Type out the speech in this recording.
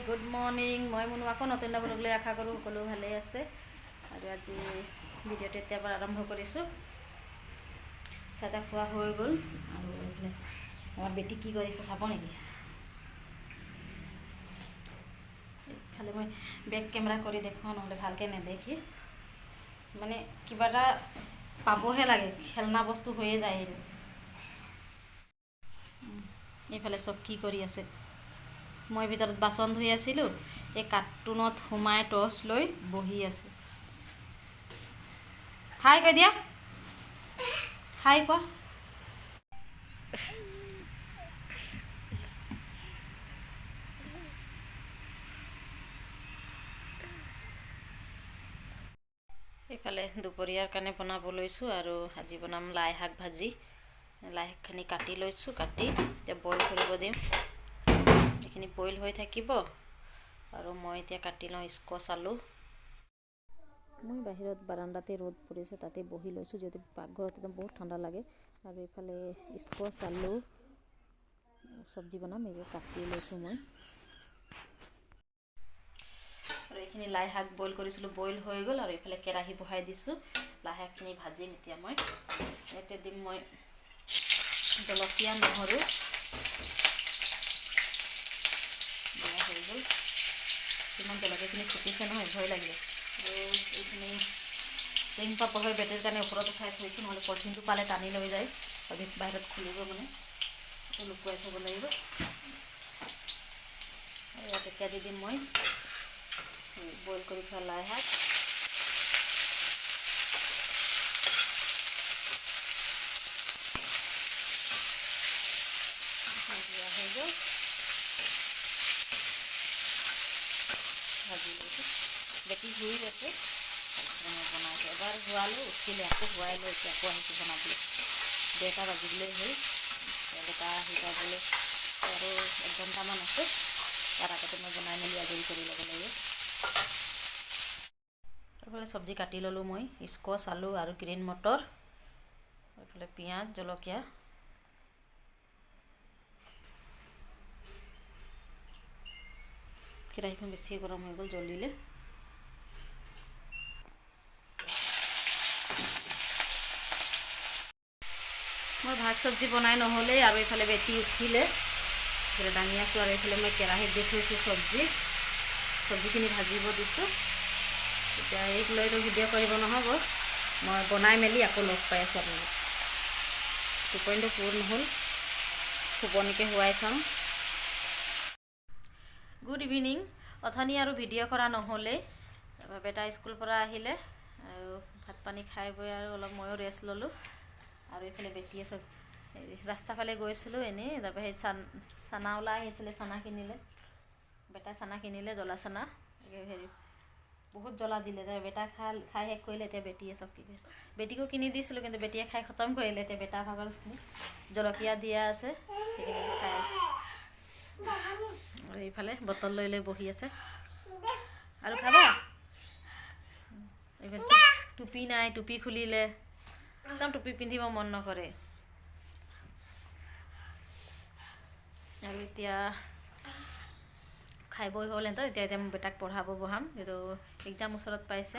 Good morning. মই মুনু, আকৌ নতুন এটা ব্লগ লৈ আশা কৰোঁ সকলো ভালেই আছে। আৰু আজি ভিডিঅ'টো এতিয়াৰ পৰা আৰম্ভ কৰিছোঁ। চাহ তাহ খোৱা হৈ গ'ল। আৰু এইফালে আমাৰ বেটি কি কৰিছে চাব নেকি? এইফালে মই বেক কেমেৰা কৰি দেখুৱাওঁ, নহ'লে ভালকৈ নেদেখি। মানে কিবা এটা পাবহে লাগে, খেলনা বস্তু হৈয়ে যায় এইটো। এইফালে চব কি কৰি আছে? মই ভিতৰত বাচন ধুই আছিলোঁ, এই কাৰ্টুনত সোমাই টৰ্চ লৈ বহি আছে। হাই কৈ দিয়া, হাই কোৱা। এইফালে দুপৰীয়াৰ কাৰণে বনাব লৈছোঁ আৰু আজি বনাম লাই শাক ভাজি। লাই শাকখিনি কাটি লৈছোঁ, কাটি এতিয়া বইল কৰিব দিম। এইখিনি বইল হৈ থাকিব আৰু মই এতিয়া কাটি লওঁ স্কচ, আলু। মই বাহিৰত বাৰাণ্ডাতে ৰ'দ পৰিছে, তাতে বহি লৈছোঁ, যিহেতু পাকঘৰত একদম বহুত ঠাণ্ডা লাগে। আৰু এইফালে স্কচ, আলু চব্জি বনাম, এইবোৰ কাটি লৈছোঁ মই। আৰু এইখিনি লাই শাক বইল কৰিছিলোঁ, বইল হৈ গ'ল। আৰু এইফালে কেৰাহী বহাই দিছোঁ, লাই শাকখিনি ভাজিম এতিয়া মই। ইয়াতে দিম মই জলকীয়া, নহৰু দিয়া হৈ গ'ল। ইমান জলকীয়াখিনি ফুটিছে নহয়, ভয় লাগিলে। আৰু এইখিনি টিং পাপৰ বেটেৰ কাৰণে ওপৰত উঠাই থৈছোঁ, নহ'লে পলিথিনটো পালে টানি লৈ যায় আৰু বাহিৰত খুলিব, মানে লুকুৱাই থ'ব লাগিব। আৰু ইয়াত এতিয়া দি দিম মই বইল কৰি থোৱা লাই শাক। দিয়া হৈ গ'ল, ভাজি লৈছোঁ। বেটি শুই আছে, মই বনাইছোঁ। এবাৰ শুৱালোঁ, উঠিলে, আকৌ শুৱাই লৈ এতিয়া আকৌ আহিছোঁ বনাবলৈ। 1:30 বাজিবলৈ হ'ল। বেটা আহি পাবলৈ আৰু 1 ঘণ্টামান আছে, তাৰ আগতে মই বনাই মেলি আজৰি কৰি ল'ব লাগিব। এইফালে চব্জি কাটি ল'লোঁ মই, স্কচ, আলু আৰু গ্ৰীণ মটৰ। এইফালে পিঁয়াজ, জলকীয়া। কেৰাহীখন বেছিয়ে গৰম হৈ গ'ল, জ্বলিলে। মই ভাত চব্জি বনাই নহ'লেই আৰু এইফালে বেটি উঠিলে, এইফালে দাঙি আছোঁ। আৰু এইফালে মই কেৰাহীত দি থৈছোঁ চব্জি, চব্জিখিনি ভাজিব দিছোঁ। এতিয়া এইক লৈতো ভিডিঅ' কৰিব নহ'ব। মই বনাই মেলি আকৌ লগ পাই আছোঁ আপোনালোক। টোপনিটো পূৰ নহ'ল, শুবনিকে শুৱাই চাওঁ। Good evening. অথনি আৰু ভিডিঅ' কৰা নহ'লেই। তাৰপৰা বেটা স্কুল পৰা আহিলে আৰু ভাত পানী খাই বৈ আৰু অলপ ময়ো ৰেষ্ট ল'লোঁ। আৰু এইফালে বেটিয়ে চব ৰাস্তা ফালে গৈছিলোঁ এনেই, তাৰপৰা সেই চানা ওলাই আহিছিলে, চানা কিনিলে বেটা। চানা কিনিলে, জ্বলা চানা, হেৰি বহুত জ্বলা দিলে। তাৰপৰা বেটা খাই শেষ কৰিলে। এতিয়া বেটিয়ে চব কি বেটীকো কিনি দিছিলোঁ, কিন্তু বেটিয়ে খাই খতম কৰিলে। এতিয়া বেটা ভাগৰ জলকীয়া দিয়া আছে, সেইখিনি খাই আছে। আৰু এইফালে বটল লৈ লৈ বহি আছে। আৰু খাবা? এইফালে টুপি নাই, টুপি খুলিলে, একদম টুপি পিন্ধিব মন নকৰে। আৰু এতিয়া খাই বৈ হ'ল সিহঁতৰ। এতিয়া এতিয়া মই বেটাক পঢ়াব বহাম, যিহেতু এক্সাম ওচৰত পাইছে।